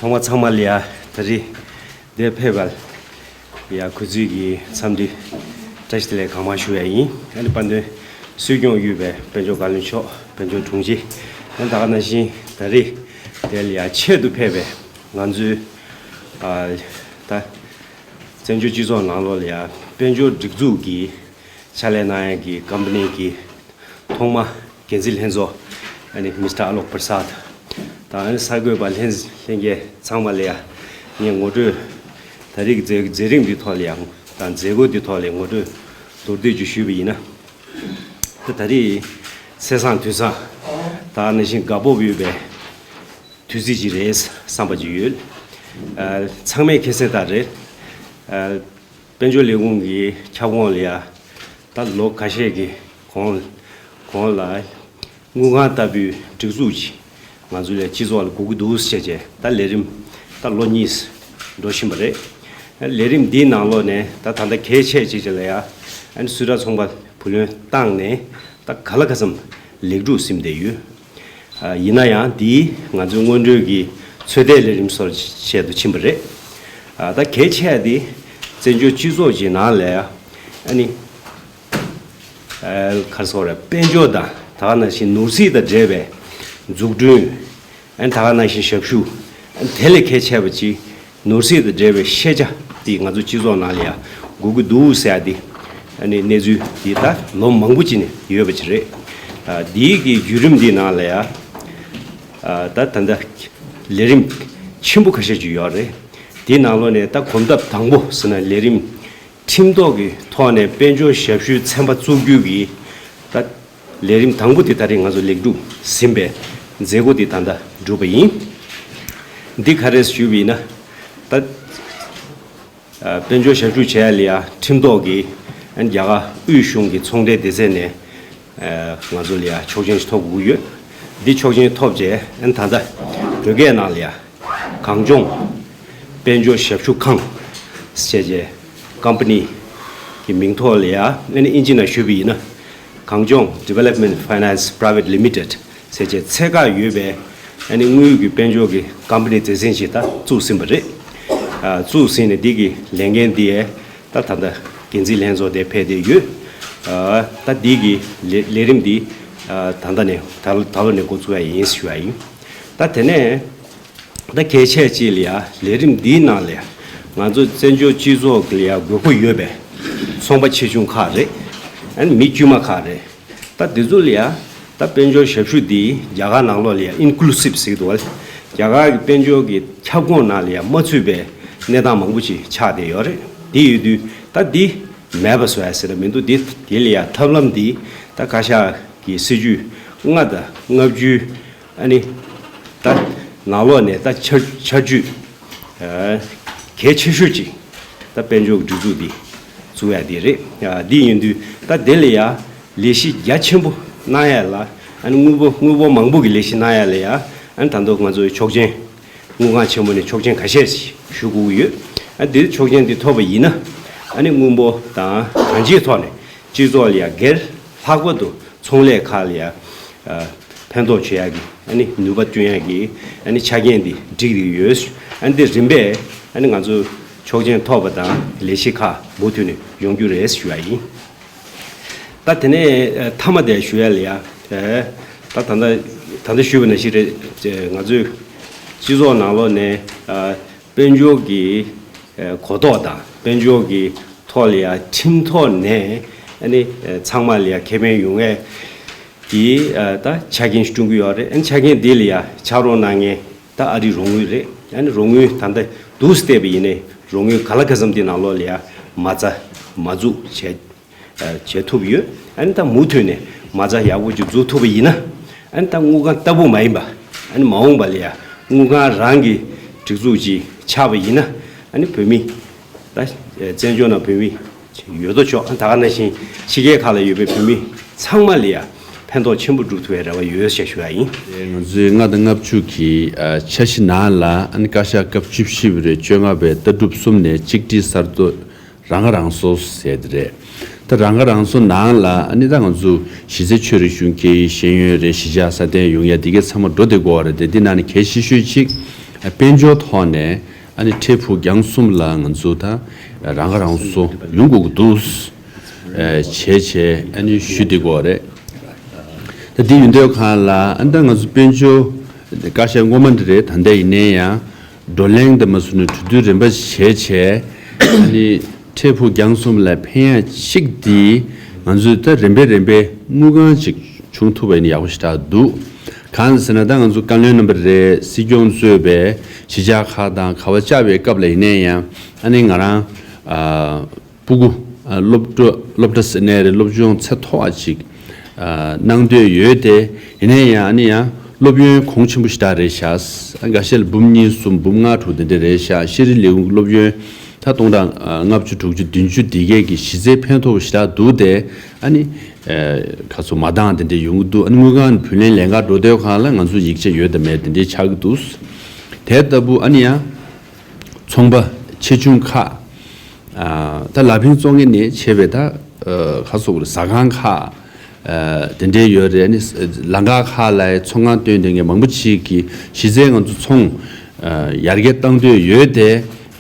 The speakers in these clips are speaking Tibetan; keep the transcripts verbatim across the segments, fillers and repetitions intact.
ཚང་མ་ཚང་མ་ལ་ཡ་ད་རེས་འདིར་ཕེབས་པ་ལ་ཡ་གུས་བརྩི་གི་འཚམས་འདྲི་བཀྲ་ཤིས་བདེ་ལེགས་གང་མང་ཞུ་ཡ་ཡིན། ཨ་ནི་དཔལ་ལྡན་སྲིད་སྐྱོང་དབུས་པའི་དཔལ་འབྱོར་བཀའ་བློན་མཆོག་དཔལ་འབྱོར་དྲུང་ཆེ། ཨ་ནི་ད་ག་ནང་བཞིན་ད་རེས་དེ་ལ་ཡ་ཆེད་དུ་ཕེབས་པའི་ང་ཚོའི་ཨ་ད་བཙན་བྱོལ་སྤྱི་ཚོགས་ནང་ལོགས་ལ་ཡ་དཔལ་འབྱོར་སྒྲིག་འཛུགས་ཀྱི་ཕྱག་ལས་གནང་ཡ་གི་ཀམ་པ་ནི་གི་ཐོག་མ་འགན་འཛིན་ལྷན་ཚོགས། ཨ་ནི་མི་སི་ཊར་ཨ་ལོག་པར་སཱད་དང་། ཨ་ནི་གསར་འགོད་པ་ལྷན་ལྷན་རྒྱས་ཚང་མ་ལ་ཡ་ངས་ངོ་སྤྲོད། ད་རེས་ཀྱི་མཛད་མཛད་རིམ་འདི་ཐོག་ལ་ཡང་དང་མཛད་སྒོ་འདི་ཐོག་ལ་ངོ་སྤྲོད་མདོར་བསྡུས་ཅིག་ཞུས་པ་ཡིན་ན། ད་ད་རེས་ཚེས་བཟང་དུས་བཟང་ད་ནང་བཞིན་དགའ་སྤོབས་ཡོད་པའི་དུས་ཚིགས་ཅིག་རེད་བསམ་པ་ཅིག་ཡོད། ཨ་ཚང་མས་མཁྱེན་གསལ་ལྟར་རེད། ཨ་དཔལ་འབྱོར་ལས་ཁུངས་ཀྱི་ཁྱབ་ཁོངས་ལ་ཡ་ད་ལོ་ཁ་ཤས་ཀྱི་གོང་གོང་ལ་དངུལ་ཁང་ལྟ་བུའི་སྒྲིག་འཛུགས་ཅིག་ང་ཚོ་ལ་སྤྱི་ཚོགས་ལ་དགོས་ཀྱི་འདུག་ཟེར་བྱས་ད་ལས་རིམ་ད་ལོ་གཉིས་འགྲོ་བཞིན་པ་རེད། ལས་རིམ་འདིའི་ནང་ལོགས་ནས་ད་ད་ལྟ་གལ་ཆེ་ཆེ་ཆེ་ལ་ཡ་ཨ་ནི་སུད་ཊར་ཚོང་པ་བུ་ལོན་བཏང་ནས་ད་ག་ལ་ག་ཚོད་ལེགས་གྲུབ་ཟིན་བསྡད་ཡོད། ཨ་ཡིན་ན་ཡང་འདིའི་ང་ཚོའི་སྔོན་འགྲོའི་གི་ཚོད་ལྟའི་ལས་རིམ་སོགས་ཆེད་དུ་ཕྱིན་པ་རེད། ཨ་ད་གལ་ཆེ་བ་འདི་བཙན་བྱོལ་སྤྱི་ཚོགས་ཀྱི་ནང་ལ་ཡ་ཨ་ནི་ཨ་ག་རེ་ཟེར་དགོས་རེད། དཔལ་འབྱོར་དང་ད་ག་ནང་བཞིན་ནོར་སྲིད་དང་འབྲེལ་བའི་འཛུགས་སྐྲུན། ཨ་ནི་ད་ག་ནང་བཞིན་ཞབས་ཞུ། ཨ་ནི་དེ་ལས་གལ་ཆེ་བ་ཅིག་ནོར་སྲིད་དང་འབྲེལ་བའི་ཤེས་བྱ་འདི་ང་ཚོ་སྤྱི་ཚོགས་ནང་ལ་ཡ་དགོས་ཀྱི་འདུག་ཟེར་ཡ་འདི་ཨ་ནི་གནས་ཚུལ་འདི་ད་ལོ་མང་པོ་ཅིག་ནས་ཡོད་པ་ཅིག་རེད། ཨ་འདིའི་གི་བརྒྱུད་རིམ་འདི་ནང་ལ་ཡ་ཨ་ད་ད་ལྟ་ལས་རིམ་ཆེན་པོ་ཁ་ཤས་ཅིག་ཡོད་རེད། དེའི་ནང་ལོགས་ནས་ད་གོམ་སྟབས་དང་པོ་ཟེར་ན་ལས་རིམ་ཁྲིམས་ཐོག་གི་ཐོག་ནས་དཔལ་འབྱོར་ཞབས་ཞུའི་ཚན་པ་བཙུགས་རྒྱུ་གི་ད་ལས་རིམ་དང་པོ་དེ་ད་རེས་ང་ཚོ་ལེགས་གྲུབ་ཟིན་པའི་མཛད་སྒོ་དེ་ད་ལྟ་གྲུབ་པ་ཡིན། འདི་ག་རེ་ཞུས་པ་ཡིན་ན་ད་ཨ་དཔལ་འབྱོར་ཞབས་ཞུ་བྱེད་ཡ་ལ་ཡ་ཁྲིམས་ཐོག་གི་ཨ་ནི་རྒྱ་གར་དབུས་གཞུང་གི་ཚོང་འབྲེལ་སྡེ་ཚན་ནས་ཨ་ང་ཚོ་ལ་ཡ་ཆོག་མཆན་ཞིག་ཐོབ་དགོས་ཀྱི་ཡོད། འདི་ཆོག་མཆན་ཐོབ་རྗེས་ཨ་ནི་ད་ལྟ་བོད་སྐད་ནང་ལ་ཡ་གངས་ལྗོངས་དཔལ་འབྱོར་ཞབས་ཞུ་ཁང་ཞེས་བྱས་ཀམ་པ་ནི་གི་མིང་ཐོག་ལ་ཡ་ཨ་ནི་ཨིན་ཇི་ནང་ཞུས་པ་ཡིན་ན་གངས་ལྗོངས་Development Finance Private Limited ཟེར་བྱས་ཚད་བཀག་ཡོད་པའི་ཨ་ནི་དངུལ་གྱི་དཔལ་འབྱོར་གྱི་ཀམ་པ་ནི་སྡེ་ཚན་ཞིག་ད་བཙུགས་ཟིན་པ་རེད། ཨ་བཙུགས་ཟིན་ནས་འདི་གི་ལས་འགན་འདི་ཡས་ད་ད་ལྟ་འགན་འཛིན་ལྷན་ཚོགས་དེ་ཕེབས་བསྡད་ཡོད། ཨ་ད་འདི་གི་ལས་ལས་རིམ་འདི་ཨ་ད་ལྟ་ནས་ད་ད་ལོ་ནས་འགོ་བཙུགས་ཡ་ཡིན་ཞུ་ཡ་ཡིན། ད་དེ་ནས་ད་གལ་ཆེ་ཅིག་ལ་ཡ་ལས་རིམ་འདིའི་ནང་ལ་ཡ་ང་ཚོ་བཙན་བྱོལ་སྤྱི་ཚོགས་ལ་ཡ་དགོས་མཁོ་ཡོད་པའི་ཚོང་པ་ཆེ་ཆུང་ཁག་རེད། ཨ་ནི་མི་དཀྱུས་མ་ཁག་རེད། ད་འདི་ཚོ་ལ་ཡ་ད་དཔལ་འབྱོར་ཞབས་ཞུ་འདི་རྒྱ་གར་ནང་ལོགས་ལ་ཡ་ཨིན་ཀུ་ལུ་སིབ་ཟེར་གྱི་འདུག་བ། རྒྱ་གར་གྱི་དཔལ་འབྱོར་གྱི་ཁྱབ་ཁོངས་ནང་ལ་ཡ་མ་ཚུད་པའི་གནས་སྟངས་མང་པོ་ཅིག་ཆགས་བསྡད་ཡོད་རེད། དེ་ཡོད་དུས་ད་འདི་མེད་པ་བཟོ་ཡ་ཟེར་ན་མི་འདུག་འདི་དེ་ལ་ཡ་ཐབས་ལམ་འདི་ད་བཀའ་ཤག་གི་སྲིད་ཇུས་ལྔ་དང་ལྔ་བཅུ་ཨ་ནི་ད་ནང་ལོགས་ནས་ད་ཆ་ཆ་རྒྱུས་ཨ་གལ་ཆེ་ཤོས་ཅིག་ད་དཔལ་འབྱོར་གྱི་སྒྲིག་འཛུགས་འདི་བཙུགས་ཡ་འདི་རེད། ཨ་འདི་ཡིན་དུས་ད་དེ་ལ་ཡ་ལས་གཞི་རྒྱ་ཆེན་པོ་གནང་ཡ་ལ་ཨ་ནི་དངུལ་འབོར་དངུལ་འབོར་མང་པོ་གི་ལས་གཞི་གནང་ཡ་ལ་ཡ་ཨ་ནི་ད་དུང་ང་ཚོའི་ཆོག་མཆན་དངུལ་ཁང་ཆེན་མོ་ནས་ཆོག་མཆན་ཁ་ཤས་ཞིག་ཞུ་དགོས་ཀྱི་ཡོད། ཨ་འདིར་ཆོག་མཆན་འདི་ཐོབ་པ་ཡིན་ན་ཨ་ནི་དངུལ་འབོར་དང་གང་ཅིའི་ཐོག་ནས་སྤྱི་ཚོགས་ལ་ཡ་སྒེར་ལྷག་པར་དུ་ཚོང་ལས་ཁག་ལ་ཡ་ཨ་ཕན་ཐོགས་བྱེད་ཡག་གི་ཨ་ནི་ནུས་པ་བསྐྲུན་ཡག་གི་ཨ་ནི་ཆ་རྐྱེན་འདི་སྒྲིག་བསྡད་ཡོད། ཨ་ནི་འདི་རིམ་པས་ཨ་ནི་ང་ཚོ་ཆོག་མཆན་ཐོབ་པ་དང་ལས་གཞི་ཁག་མུ་མཐུད་ནས་ཡོང་རྒྱུ་རེད་ཞུ་ཡ་ཡིན། ད་དེ་ནས་ཨ་མཐའ་མ་དེ་ཞུ་ཡ་ལ་ཡ་ཨ་ད་ད་ལྟ་ད་ལྟ་ཞུས་པ་ནང་བཞིན་རེད། ང་ཚོའི་སྤྱི་ཚོགས་ནང་ལོགས་ནས་ཨ་དཔལ་འབྱོར་གྱི་ཨ་གོ་རྟོགས་དང་དཔལ་འབྱོར་གྱི་ཐོག་ལ་ཡ་ཁྲིམས་ཐོག་ནས་ཨ་ནི་ཨ་ཚང་མ་ལ་ཡ་ཁེ་ཕན་ཡོང་ཡས་ཀྱི་ཨ་ད་ཆ་རྐྱེན་ཞིག་བསྐྲུན་གྱི་ཡོད་རེད། ཨ་ནི་ཆ་རྐྱེན་དེ་ལ་ཡ་ཕྱག་རོགས་གནང་མཁན་ད་ཨ་རིའི་རོགས་དངུལ་རེད། ཨ་ནི་རོགས་དངུལ་ད་ལྟ་འདུག་སེ་བལྟས་པ་ཡིན་ནའི་རོགས་དངུལ་ག་ལ་ག་ཙམ་དེ་ནང་ལོགས་ལ་ཡ་མ་རྩ་མ་འཛུགས་བྱས་ཨ་བྱེད་ཐུབ་ཡོད། ཨ་ནི་ད་མུ་མཐུད་ནས་མ་རྩ་ཡག་པོ་ཅིག་འཛུགས་ཐུབ་པ་ཡིན་ན་ཨ་ནི་ད་དངུལ་ཁང་ལྟ་བུ་མ་ཡིན་པ་ཨ་ནི་མ་འོངས་པ་ལ་ཡ་དངུལ་ཁང་རང་གི་སྒྲིག་འཛུགས་ཅིག་ཆགས་པ་ཡིན་ན་ཨ་ནི་བོད་མི་ད་བཙན་བྱོལ་ནང་བོད་མི་ཡོད་དོ་ཅོག་ཨ་ད་ག་ནང་བཞིན་ཕྱི་རྒྱལ་ཁག་ལ་ཡོད་པའི་བོད་མི་ཚང་མ་ལ་ཡ་ཕན་ཐོགས་ཆེན་པོ་སྒྲུབ་ཐུབ་པའི་རེ་བ་ཡོད་ཞེས་ཞུ་ཡ་ཡིན། ང་ཚོའི་ལྔ་དང་ལྔ་བཅུ་གི་ཨ་འཆར་གཞི་ནང་ལ་ཨ་ནི་བཀའ་ཤག་སྐབས་བཅུ་བཞི་པའི་བཅོ་ལྔ་པའི་ལྟ་གྲུབ་གསུམ་ནས་གཅིག་སྒྲིལ་གསར་གཏོད་རང་ཁ་རང་གསོ་ཟེར་དེ་རེད། ད་རང་ཁ་རང་གསོ་ནང་ལ་ཨ་ནི་ད་ང་ཚོ་གཞི་རྩའི་ཆོས་རིག་གཞུང་གི་ཤེས་ཡོན་རེད། གཞིས་ཆགས་སྲ་བརྟན་ཡོང་ཡ་འདི་གའི་ཚང་མ་འགྲོ་བསྡད་དགོས་པ་རེད་དེ། འདི་ནང་ནས་གལ་ཆེ་ཤོས་གཅིག་ དཔལ་འབྱོར་ཐོག་ནས་ཨ་ནི་འཕྲལ་ཕུགས་རྒྱང་གསུམ་ལ་ང་ཚོ་ད་རང་ཁ་རང་གསོ་ཡོང་དགོས་ཀྱི་འདུག་བྱས་བྱས་ཨ་ནི་ཞུ་བདེ་གོ་རེད། ད་འདི་ཡོད་འདོད་གང་ལ་ཨ་ནི་ད་ང་ཚོ་དཔལ་འབྱོར་བཀའ་ཤག་སྔོན་མ་འདི་རེད། ད་ལྟ་ཡིན་ནའི་ཡང་བགྲོ་གླེང་དང་མ་སུ་ནས་གྲོས་བསྡུར་རིམ་པ་བྱས་བྱས་ཨ་ནི་འཕྲལ་ཕུགས་རྒྱང་གསུམ་ལ་ཕན་ཡག་ཅིག་འདི་ང་ཚོས་ད་རིམ་པས་རིམ་པས་དངུལ་ཁང་ཅིག་བྱུང་ཐུབ་པ་ཡིན་ན་ཡག་པོ་ཞེ་དྲག་འདུག་གང་ཟེར་ན་ད་ང་ཚོ་བཀའ་བློན་རྣམ་པ་རེད། སྲིད་སྐྱོང་གཙོས་པའི་གཞིས་ཆགས་ཁག་དང་ག་བ་བཅར་བའི་སྐབས་ལ་ཡིན་ནའི་ཡང་ཨ་ནི་ང་རང་ཨ་སྤུ་གུ་ཨ་སློབ་གྲྭ་སློབ་གྲྭ་ཟེར་ནའི་རེད། སློབ་སྦྱོང་ཚད་མཐོ་བ་ཅིག་ཨ་གནང་འདོད་ཡོད་དེ། ཡིན་ནའི་ཡང་ཨ་ནི་ཡང་སློབ་ཡོན་གོང་ཆེན་པོ་ཞེ་དྲག་རེད་ཤག་ཨ་འགའ་ཤས་ལ་འབུམ་གཉིས་གསུམ་འབུམ་ལྔ་དྲུག་དེ་འདྲ་རེད་ཤག་ཤེས་རིག་ལས་ཁུངས་སློབ་ཡོན་ད་སྟོང་ཕྲག་ལྔ་བཅུ་དྲུག་ཅུ་བདུན་ཅུ་འདི་གས་ཀྱི་གཞི་རྩའི་ཕན་ཐོགས་ཞེ་དྲག་འདུག་སྟེ། ཨ་ནི་ཨ་ཁ་སོ་མ་འདང་དེ་འདྲས་ཡོང་གི་འདུག་ཨ་ནི་དངུལ་ཁང་ནས་བུ་ལོན་ལེན་ག་འགྲོ་དུས་སྒང་ལ་ང་ཚོ་ཡིག་ཆ་ཡོད་དམ་མེད་དེ་འདྲས་ཆགས་ཀྱི་འདུག་དེ་ལྟ་བུ་ཨ་ནི་ཡང་ཚོང་པ་ཆེ་ཆུང་ཁག་ཨ་ད་ལ་ཕིང་བཙོང་མཁན་ནས་བྱས་པའི་ད་ཨ་ཁ་སོ་ཟ་ཁང་ཁག་ཨ་དེ་འདྲའི་ཡོད་རེད། ཨ་ནི་ལམ་ཁ་ཁག་ལ་ཚོང་ཁང་བཏོན་བསྡད་མཁན་མང་པོ་ཅིག་གིས་གཞི་རྩའི་ང་ཚོ་ཚོང་ཨ་ཡར་རྒྱས་བཏང་འདོད་ཡོད་དེ།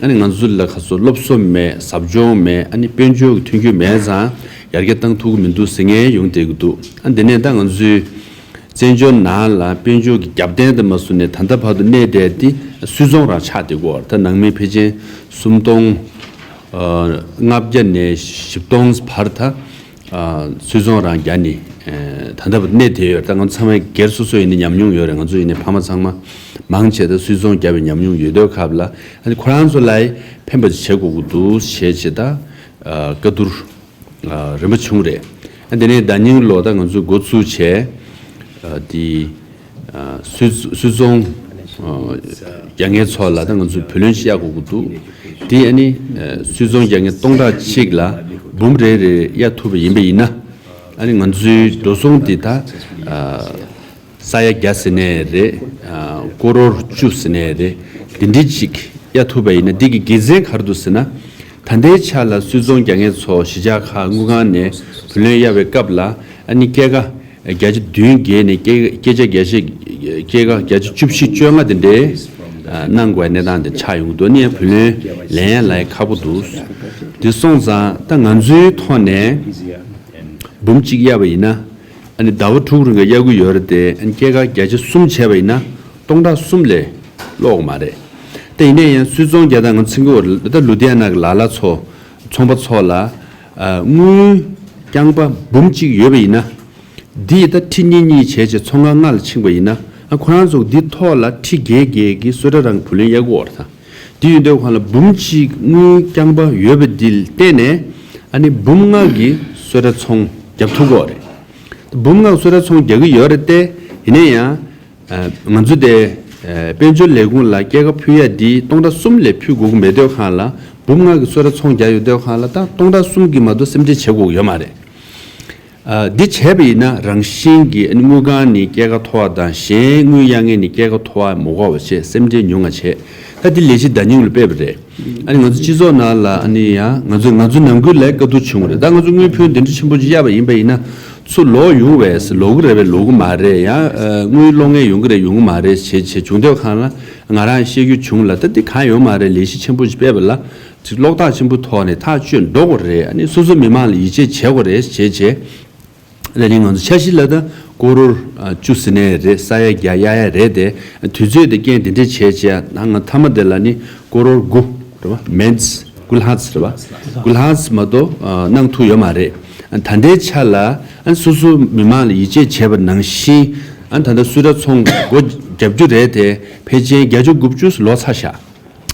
ཨ་ནི་ང་ཚོ་ལ་ཁ་སོ་སློབ་གསོ་མེད། ཟབ་སྦྱོང་མེད། ཨ་ནི་དཔལ་འབྱོར་གྱི་མཐུན་འགྱུར་མེད་ཙང་ཡར་རྒྱས་བཏང་ཐུབ་ཀྱི་མི་འདུག་ཟེར་མཁན་ཡོང་བསྡད་ཀྱི་འདུག་ཨ་འདི་ནས་ད་ང་ཚོའི་བཙན་བྱོལ་ནང་ལ་དཔལ་འབྱོར་གྱི་རྒྱབ་རྟེན་དུ་མ་བཟུང་ནས་ད་ལྟ་བར་དུ་གནས་བསྡད་དེ་སུད་ཚོང་རང་ཆགས་བསྡད་ཀྱི་ཡོད་རེད། ད་ནང་མི་ཕལ་ཆེར་སུམ་སྟོང་ཨ་ལྔ་བརྒྱ་ནས་བཞི་སྟོང་བར་ད་ཨ་སུད་ཚོང་རང་རྒྱག་ནས་ཨ་ད་ལྟ་བར་གནས་བསྡད་ཡོད་རེད། ད་ང་ཚོ་ཚང་མས་སྒེར་སོ་སོ་ཡིན་ནའི་ཉམས་མྱོང་ཡོད་རེད། ང་ཚོ་ཡིན་ནའི་ཕ་མ་ཚང་མ་མང་ཆེ་ད་སུད་ཚོང་བརྒྱབ་པའི་ཉམས་མྱོང་ཡོད་དུས་སྐབས་ལ་ཨ་ནི་ཁོ་རང་ཚོ་ལ་ཕན་པ་ཅིག་བྱེད་དགོས་ཀྱི་འདུག་ཞེས་བྱས་ད་ཨ་བཀའ་བསྡུར་ཨ་རིམ་པ་བྱུང་རེད། ཨ་དེ་ནས་ཟླ་ཉིན་ལོ་ད་ང་ཚོས་འགོ་བཙུགས་བྱས་ཨ་དེ་ཨ་སུད་སུད་ཚོང་ཨ་རྒྱག་མཁན་ཚོ་ལ་ད་ང་ཚོས་བུ་ལོན་ཅིག་གཡར་དགོས་ཀྱི་འདུག་དེ་ཨ་ནི་ཨ་སུད་ཚོང་རྒྱག་མཁན་སྟོང་ཕྲག་གཅིག་ལ་འབུམ་རེ་རེ་གཡར་ཐུབ་པ་ཡིན་པ་ཡིན་ན་ཨ་ནི་ང་ཚོའི་འགྲོ་སོང་དེ་ད་ཨ་ས་ཡ་བརྒྱ་ཟེར་ནའི་རེད། ཨ་ཀོ་རོར་བཅུ་ཟེར་ནའི་རེད། འདི་འདྲ་ཅིག་གཡར་ཐུབ་པ་ཡིན་ན་འདི་གི་དགེ་མཚན་ག་རེ་འདུག་ཟེར་ན། ད་ལྟའི་ཆ་ལ་སུད་ཚོང་རྒྱག་མཁན་ཚོ་གཞིས་ཆགས་ཁག་དངུལ་ཁང་ནས་བུ་ལོན་གཡར་བའི་སྐབས་ལ་ཨ་ནི་སྐྱེད་ཀ་བརྒྱ་ཆ་བདུན་བརྒལ་ནས་སྐྱེད་སྐྱེད་ཆ་བརྒྱ་ཆ་སྐྱེད་ཀ་བརྒྱ་ཆ་བཅུ་བཞི་བཅོ་ལྔ་དེ་འདྲའི་ཨ་གནང་དགོས་པའི་གནས་སྟངས་དེ་ཆགས་ཡོང་གི་འདུག་ཨ་ནི་ཡང་བུ་ལོན་ལེན་ཡ་ལ་ཡང་ཁག་པོ་འདུག་དེ་སོང་ཙང་ད་ང་ཚོའི་ཐོག་ནས་འབུམ་གཅིག་གཡར་བ་ཡིན་ན། ཨ་ནི་ཟླ་བ་དྲུག་རིང་ག་གཡར་གྱི་ཡོད་རེད་དེ། ཨ་ནི་སྐྱེད་ཀ་བརྒྱ་ཆ་གསུམ་བྱས་པ་ཡིན་ན་སྟོང་ཕྲག་གསུམ་ལས་ཀློག་གི་མ་རེད། དེ་ཡིན་ན་ཡང་སུད་ཚོང་རྒྱག་སྟངས་ང་ཚོ་ཚིག་གོ་ད་ལུ་དྷི་ཡ་ན་གི་ལ་ལ་ཚོ་ཚོང་པ་ཚོ་ལ་ཨ་དངུལ་རྐྱང་པ་འབུམ་གཅིག་ཡོད་པ་ཡིན་ན། འདི་ཡི་ད་ཁྲི་གཉིས་གཉིས་བྱས་བྱས་ཚོང་ཁང་ལྔ་ལ་ཕྱིན་པ་ཡིན་ན། ཨ་ཁོ་རང་ཚོ་འདི་ཐོག་ལ་ཁྲི་བརྒྱད་བརྒྱད་ཀྱི་གསོལ་རས་རང་བུ་ལོན་གཡར་གྱི་ཡོད་རེད་ད། དེ་ཡོད་དུས་ཁོང་ལ་འབུམ་གཅིག་དངུལ་རྐྱང་པ་ཡོད་པ་འདི་ལ་བརྟེན་ནས་ཨ་ནི་འབུམ་ལྔ་གི་གསོལ་རས་ཚོང་རྒྱབ་ཐུབ་ཀྱི་ཡོད་རེད། འབུམ་ལྔ་གསོལ་རས་ཚོང་རྒྱག་གི་ཡོད་རེད་དེ། ཡིན་ན་ཡང་ཨ་ང་ཚོ་དེ་ཨ་དཔལ་འབྱོར་ལས་ཁུངས་ལ་སྐྱེད་ཀ་ཕུལ་ཡ་འདི་སྟོང་ཕྲག་གསུམ་ལས་ཕུལ་དགོས་ཀྱི་མེད་དུས་ཁོང་ལ་འབུམ་ལྔ་གི་གསོལ་རས་ཚོང་རྒྱག་ཡོད་དུས་ཁོང་ལ་ད་སྟོང་ཕྲག་གསུམ་གྱིས་མ་གཏོགས་སེམས་ཁྲལ་བྱེད་དགོས་ཀྱི་ཡོད་མ་རེད། ཨ་འདི་བྱས་པ་ཡིན་ན་རང་བཞིན་གྱིས་དངུལ་ཁང་ནས་སྐྱེད་ཀ་མཐོ་བ་དང་གཞན་དངུལ་གཡར་མཁན་ནས་སྐྱེད་ཀ་མཐོ་བ་མི་དགོས་པ་བྱས་སེམས་ཁྲལ་ཉུང་ང་བྱས། ད་འདི་ལས་གཞི་ཟླ་ཉིན་ལ་སྤེལ་བ་རེད། ཨ་ནི་ང་ཚོ་སྤྱི་ཚོགས་ནང་ལ་ཨ་ནི་ཡང་ང་ཚོ་ང་ཚོ་ནང་ཁུལ་ལ་བཀའ་བསྡུར་བྱུང་བ་རེད། ད་ང་ཚོ་དངུལ་ཕོན་དེ་འདྲ་ཆེན་པོ་ཅིག་གཡར་བ་ཡིན་པ་ཡིན་ན་ཚུར་ལོག་ཡོང་བས་ལོག་གི་རེད་པས་ལོག་གི་མ་རེད། ཡང་ཨ་དངུལ་སློག་མཁན་ཡོང་གི་རེད་ཡོང་གི་མ་རེད་བྱས་བྱས་བྱུང་དུས་ཁོང་ལ་ང་རང་བཤད་རྒྱུ་བྱུང་ལ། ད་འདི་གང་ཡོད་མ་རེད། ལས་གཞི་ཆེན་པོ་ཅིག་སྤེལ་བ་ལ་ཅིག་ལོག་ཐག་ཆེན་པོ་ཐོག་ནས་ཐག་གཅོད་འགྲོ་དགོས་རེད། ཨ་ནི་སོ་སོ་མི་མང་ལ་ཡིད་ཆེས་བྱེད་དགོས་རེད་བྱས་བྱས། ལ་ནི་ང་ཚོ་འཆར་གཞི་ལ་ད་ཀོ་རོར་ཨ་བཅུ་ཟེར་ནའི་རེད། ས་ཡ་བརྒྱ་གཡར་ཡ་རེད་དེ། དུས་ཚོད་དེ་རྐྱེན་དེ་འདྲས་བྱས་བྱས་ན་ང་མཐའ་མ་དེ་ལ་ནི་ཀོ་རོར་དགུ་རེད་པ། མེན་ཙི་དགུ་ལྷག་ཙམ་རེད་པ། དགུ་ལྷག་ཙམ་མ་གཏོགས་ཨ་གནང་ཐུབ་ཡོད་མ་རེད། ཨ་ད་ལྟའི་ཆ་ལ་ཨ་སོ་སོ་མི་མང་ལ་ཡིད་ཆེས་བྱས་པ་ནང་བཞིན་ཨ་ད་ལྟ་གསོལ་རས་ཚོང་སྒོ་རྒྱབ་རྒྱུ་རེད་དེ། ཕལ་ཆེར་བརྒྱ་ཆ་དགུ་བཅུ་ལོག་ཚར་ཤག་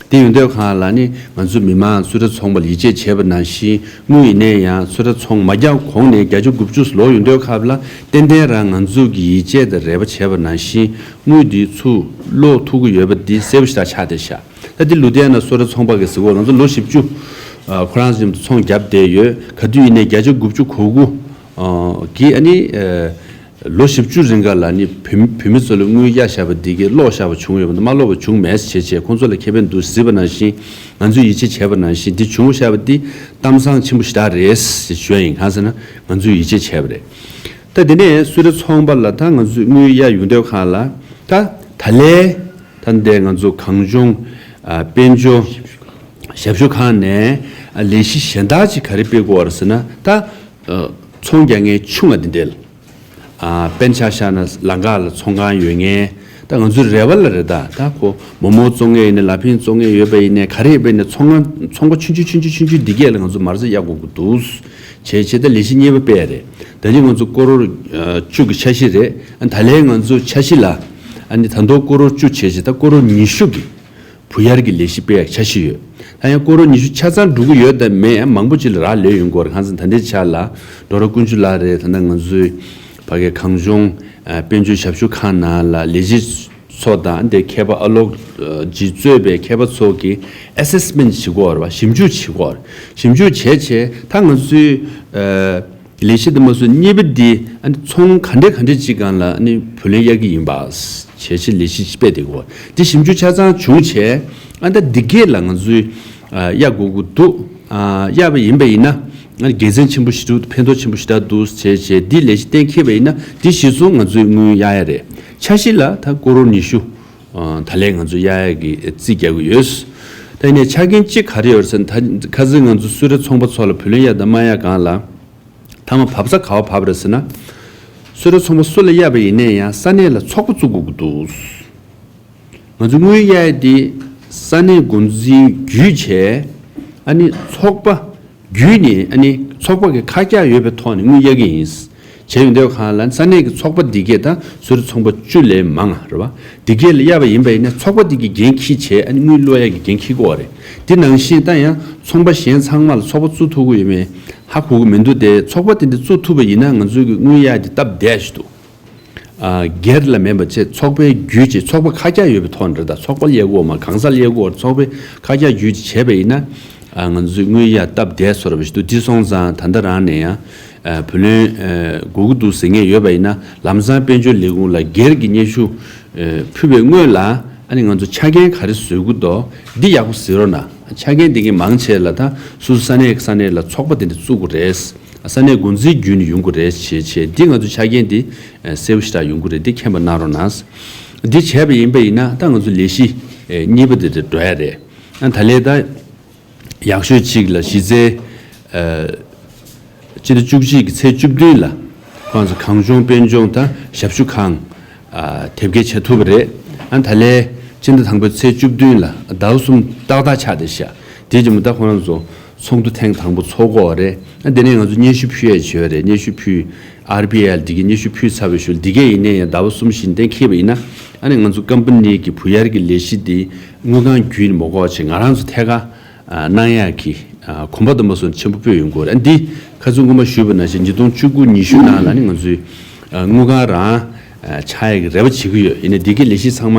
དེ་ཡོང་དུས་ཁོང་ལ་ནི་ང་ཚོ་མི་མང་གསོལ་རས་ཚོང་པ་ལ་ཡིད་ཆེས་བྱས་པ་ནང་བཞིན་དངུལ་ཡིན་ནའི་ཡང་གསོལ་རས་ཚོང་མ་རྒྱག་གོང་ནས་བརྒྱ་ཆ་དགུ་བཅུ་ལོག་ཡོང་དུས་སྐབས་ལ་ཏན་ཏན་རང་ང་ཚོ་གིས་ཡིད་ཆེས་དང་རེ་བ་བྱས་པ་ནང་བཞིན་དངུལ་འདི་ཚུར་སློག་ཐུབ་ཀྱི་ཡོད་པ་འདི་གསལ་པོ་ཞེ་དྲག་ཆགས་བསྡད་ཤག་ད་འདི་ལུ་དྷི་ཡ་ན་གསོལ་རས་ཚོང་པ་གིས་ཟེར་གོ་ང་ཚོ་ལོ་བཞི་བཅུ་ཨ་ཁོ་རང་ཚོ་མཉམ་དུ་ཚོང་བརྒྱབ་བསྡད་ཡོད། ག་དུས་ཡིན་ནའི་བརྒྱ་ཆ་དགུ་བཅུ་གོ་དགུ་ཨ་གི་ཨ་ནི་ཨ། ལོ་བཞི་བཅུ་རིང་ག་ལ་ནི་བོད་བོད་མི་ཚོ་ལ་དངུལ་གཡར་བཞག་པ་འདི་གའི་ལོག་བཞག་པ་བྱུང་ཡོད་པ་དང་མ་ལོག་པ་བྱུང་མེད་ཟེར་བྱས་བྱས་ཁོང་ཚོ་ལ་ཁེ་ཕན་འདུག་གཟིགས་པ་ནང་བཞིན་ང་ཚོས་ཡིད་ཆེས་བྱས་པ་ནང་བཞིན་འདི་བྱུང་བཞག་པ་འདི་གཏམ་བཟང་ཆེན་པོ་ཞེ་དྲག་རེད་ཟེར་ཞུ་ཡ་ཡིན། གང་ཟེར་ན་ང་ཚོས་ཡིད་ཆེས་བྱས་པ་རེད། ད་དེ་ནས་གསོལ་རས་ཚོང་པ་ལ་ད་ང་ཚོས་དངུལ་གཡར་ཡོང་དུས་ཁོང་ལ་ད་ད་ལན་ ད་འདས་ང་ཚོ་གངས་ལྗོངས་ཨ་དཔལ་འབྱོར་ཞབས་ཞུ་ཁང་ནས་ཨ་ལས་གཞི་གཞན་དག་ཅིག་ག་རེ་སྤེལ་དགོས་རེད་ཟེར་ན། ད་ཨ་ཚོང་རྒྱག་མཁན་ཆུང་ང་འདི་འདྲ་ལ། ཨ་དཔེར་ན་ཆ་བཞག་ན་ལམ་ཁ་ལ་ཚོང་ཁང་ཡོད་མཁན། ད་ང་ཚོའི་རེ་བ་ལ་རེད། ད་ད་ཁོ་མོག་མོག་བཙོང་མཁན་ཡིན་ནའི་ལ་ཕིང་བཙོང་མཁན་ཡོད་པ་ཡིན་ནའི་ག་རེ་ཡོད་པ་ཡིན་ནའི་ཚོང་ཁང་ཚོང་པ་ཆུང་ཆུང་ཆུང་ཆུང་ཆུང་ཆུང་འདི་གས་ལ་ང་ཚོ་མ་རྩ་གཡར་དགོས་ཀྱི་འདུག་བྱས་བྱས་ད་ལས་གཞི་གཉིས་པ་སྤེལ་ཡ་རེད། ད་ནི་ང་ཚོ་ཀོ་རོར་ཨ་བཅུ་གི་འཆར་གཞི་རེད། ཨ་ད་ལན་ང་ཚོ་འཆར་གཞི་ལ་ཨ་ནི་ད་དུང་ཀོ་རོར་བཅུ་བྱས་བྱས་ད་ཀོ་རོར་ཉི་ཤུ་གི་བུ་ཡར་གྱི་ལས་གཞི་སྤེལ་ཡག་འཆར་གཞི་ཡོད། ད་ཡང་ཀོ་རོ་ཉི་ཤུ་ཆ་ཚང་འགྲོ་གི་ཡོད་དམ་མེད་ཡང་མང་པོ་ཅིག་ལ་རག་ལས་ཡོང་གི་ཡོད་རེད། ཁ་སང་ད་ལྟའི་ཆ་ལ་ཌོ་ར་དཀོན་མཆོག་ལགས་རེད། ད་ལྟ་ང་ཚོའི་ཕ་གའི་གངས་ལྗོངས་ཨ་དཔལ་འབྱོར་ཞབས་ཞུ་ཁང་ནང་ལ་ལས་བྱེད་ཚོ་དང་དེ་མཁས་པ་ཨ་ལོག་ཅིག་གཙོས་པའི་མཁས་པ་ཚོ་གིས་ཨེ་སེ་སི་མེན་ཊི་བྱེད་དགོས་རེད་བ། ཞིབ་འཇུག་བྱེད་དགོས་རེད། ཞིབ་འཇུག་བྱས་བྱས་ད་ང་ཚོའི་ཨ། ལས་གཞི་འདི་མ་སུ་གཉིས་པ་འདི་ཨ་ནི་ཚོང་ག་འདྲ་ག་འདྲ་ཅིག་སྒང་ལ་ཨ་ནི་བུ་ལོན་གཡར་གྱི་ཡིན་པ། བྱས་ཕྱིར་ལས་གཞི་སྤེལ་བསྡད་ཀྱི་ཡོད། འདི་ཞིབ་འཇུག་ཆ་ཚང་བྱུང་བྱས་ཨ་ད་འདི་གས་ལ་ང་ཚོས་ཨ་གཡར་དགོས་ཀྱི་འདུག་ཨ་གཡར་བ་ཡིན་པ་ཡིན་ན་ཨ་ནི་དགེ་མཚན་ཆེན་པོ་ཞེ་དྲག་ཕན་ཐོགས་ཆེན་པོ་ཞེ་དྲག་འདུག་བྱས་བྱས་འདི་ལས་གཞི་གཏན་འཁེལ་བ་ཡིན་ན་འདི་གཞི་བཟུང་ང་ཚོས་དངུལ་གཡར་ཡ་རེད། འཆར་གཞི་ལ་ད་ཀོ་རོར་ཉི་ཤུ་ཨ་ད་ལན་ང་ཚོས་གཡར་ཡ་གི་རྩིས་རྒྱག་གི་ཡོད། ད་ཡིན་ནའི་ཆ་རྐྱེན་གཅིག་ག་རེ་ཡོད་ཟེར་ན། ད་ཁ་སང་ང་ཚོ་གསོལ་རས་ཚོང་པ་ཚོ་ལ་བུ་ལོན་གཡར་དང་མ་གཡར་སྒང་ལ། མཐའ་མ་བབས་ས་ག་པར་བབས་རེད་ཟེར་ན། གསོལ་རས་ཚོང་པ་སུ་ལ་གཡར་བ་ཡིན་ནའི་ཡང་ས་གནས་ལ་ཚོགས་པ་བཙུགས་དགོས་ཀྱི་འདུག་ང་ཚོ་དངུལ་གཡར་ཡས་དེ་ས་གནས་འགོ་འཛིན་བརྒྱུད་བྱས་ཨ་ནི་ཚོགས་པ་བརྒྱུད་ནས་ཨ་ནི་ཚོགས་པ་གི་ཁ་གྱ་ཡོད་པའི་ཐོག་ནས་དངུལ་གཡར་གྱི་ཡིན། བྱས་ཡོང་དུས་གང་ལ་ས་གནས་ཀྱི་ཚོགས་པ་འདི་གས་དང་སུ་རི་ཚོང་པ་བཅུ་ལས་མང་རེད་བ། འདི་གས་ལ་གཡར་བ་ཡིན་པ་ཡིན་ན་ཚོགས་པ་འདི་གི་འགན་འཁྱེར་བྱས་ཨ་ནི་དངུལ་སློག་ཡག་གི་འགན་འཁྱེར་དགོས་པ་རེད། དེ་ནང་བཞིན་ད་ཡང་ཚོང་པ་གཞན་ཚང་མ་ལ་ཚོགས་པ་བཙུགས་ཐུབ་ཀྱི་ཡོད་མེད་ཧ་གོ་གི་མི་འདུག་དེ་ཚོགས་པ་དེ་འདྲ་བཙུགས་ཐུབ་པ་ཡིན་ན་ང་ཚོའི་གི་དངུལ་གཡར་དེ་སྟབས་བདེ་ཞིག་འདུག་ཨ་སྒེར་ལ་མིན་པ་བྱས་ཚོགས་པའི་བརྒྱུད་བྱས་ཚོགས་པ་ཁ་གྱ་ཡོད་པའི་ཐོག་ནས་རེད། ད་ཚོགས་པ་གཡར་དགོས་མ་གང་ས་གཡར་དགོས་ཚོགས་པའི་ཁ་གྱ་བརྒྱུད་བྱས་བྱས་པ་ཡིན་ན་ཨ་ང་ཚོའི་དངུལ་གཡར་སྟབས་བདེ་བཟོ་འདྲ་བ་ཞིག་འདུག་དེ་སོང་ཙང་ད་ལྟ་རང་ནས་ཡང་ཨ་བུ་ལོན་ཨ་དགོས་ཀྱི་འདུག་ཟེར་མཁན་ཡོད་པ་ཡིན་ན་ལམ་སང་དཔལ་འབྱོར་ལས་ཁུངས་ལ་སྒེར་གྱི་སྙན་ཞུ་ཨ་ཕུལ་བའི་སྔོན་ལ་ཨ་ནི་ང་ཚོ་ཆ་རྐྱེན་ག་རེ་བཟོ་དགོས་འདུག་འདི་ཡག་པོ་གཟིགས་རོགས་གནང་། ཆ་རྐྱེན་འདི་གའི་མང་ཆེ་ལ་ད་སོ་སོ་ས་གནས་ས་གནས་ལ་ཚོགས་པ་དེ་འདྲ་བཙུགས་དགོས་རེད། ས་གནས་འགོ་འཛིན་བརྒྱུད་ནས་ཡོང་དགོས་རེད་བྱས་བྱས་འདི་ང་ཚོ་ཆ་རྐྱེན་འདི་གསལ་པོ་ཞེ་དྲག་ཡོང་གི་རེད། འདི་མཁྱེན་པ་གནང་རོགས་གནང་། འདི་བྱས་པ་ཡིན་པ་ཡིན་ན་ད་ང་ཚོ་ལས་གཞི་གཉིས་པ་དེ་དེ་འགྲོ་ཡ་རེད། ད་ལས་ད་ཡག་ཤོས་གཅིག་ལ་གཞི་རྩའི་སྤྱི་ཟླ་བཅུ་གཅིག་གི་ཚེས་བཅུ་བདུན་ལ་ཁོང་ཚོ་གངས་ལྗོངས་དཔལ་འབྱོར་དང་ཞབས་ཞུ་ཁང་དེབ་སྐྱེལ་བྱེད་ཐུབ་པ་རེད། ད་ལས་སྤྱི་ཟླ་དང་པོའི་ཚེས་བཅུ་བདུན་ལ་ཟླ་བ་གསུམ་ཏག་ཏག་ཆགས་བསྡད་ཤག་དེ་རྗེས་མ་ད་ཁོང་རང་ཚོ་ཚོགས་འདུ་ཐེངས་དང་པོ་ཚོགས་དགོས་པ་རེད། ཨ་དེ་ནས་ང་ཚོ་སྙན་ཞུ་ཕུལ་ཡས་བྱས་པ་རེད། སྙན་ཞུ་ཕུལ། ཨར་བི་ཨའི་འདི་གའི་སྙན་ཞུ་ཕུལ་ཚར་བའི་ཤུལ་འདི་གས་ཡིན་ནའི་ཡང་ཟླ་བ་གསུམ་བཞི་གཏན་འཁེལ་བ་ཡིན་ན་ཨ་ནི་ང་ཚོ་ཀམ་པ་ནི་གི་བུ་གཡར་གྱི་ལས་གཞི་འདི་དངུལ་ཁང་བརྒྱུད་ནས་མ་དགོས་པ་བྱས་ང་རང་ཚོ་ཐད་ཀར་གནང་ཡག་གི་གོམ་པ་དུ་མ་སོན་ཆེན་པོ་སྤོས་ཡོང་གི་ཡོད་རེད། ཨ་འདི་ཁ་སང་སྔོན་མ་ཞུས་པ་ནང་བཞིན་ཉིས་སྟོང་བཅུ་དགུ་ཉི་ཤུ་ནང་ལ་ནི་ང་ཚོའི་དངུལ་ཁང་རང་ཆགས་ཡག་གི་རེ་བ་བྱེད་ཀྱི་ཡོད། ཡིན་ནའི་འདི་གའི་ལས་གཞི་ཚང་མ་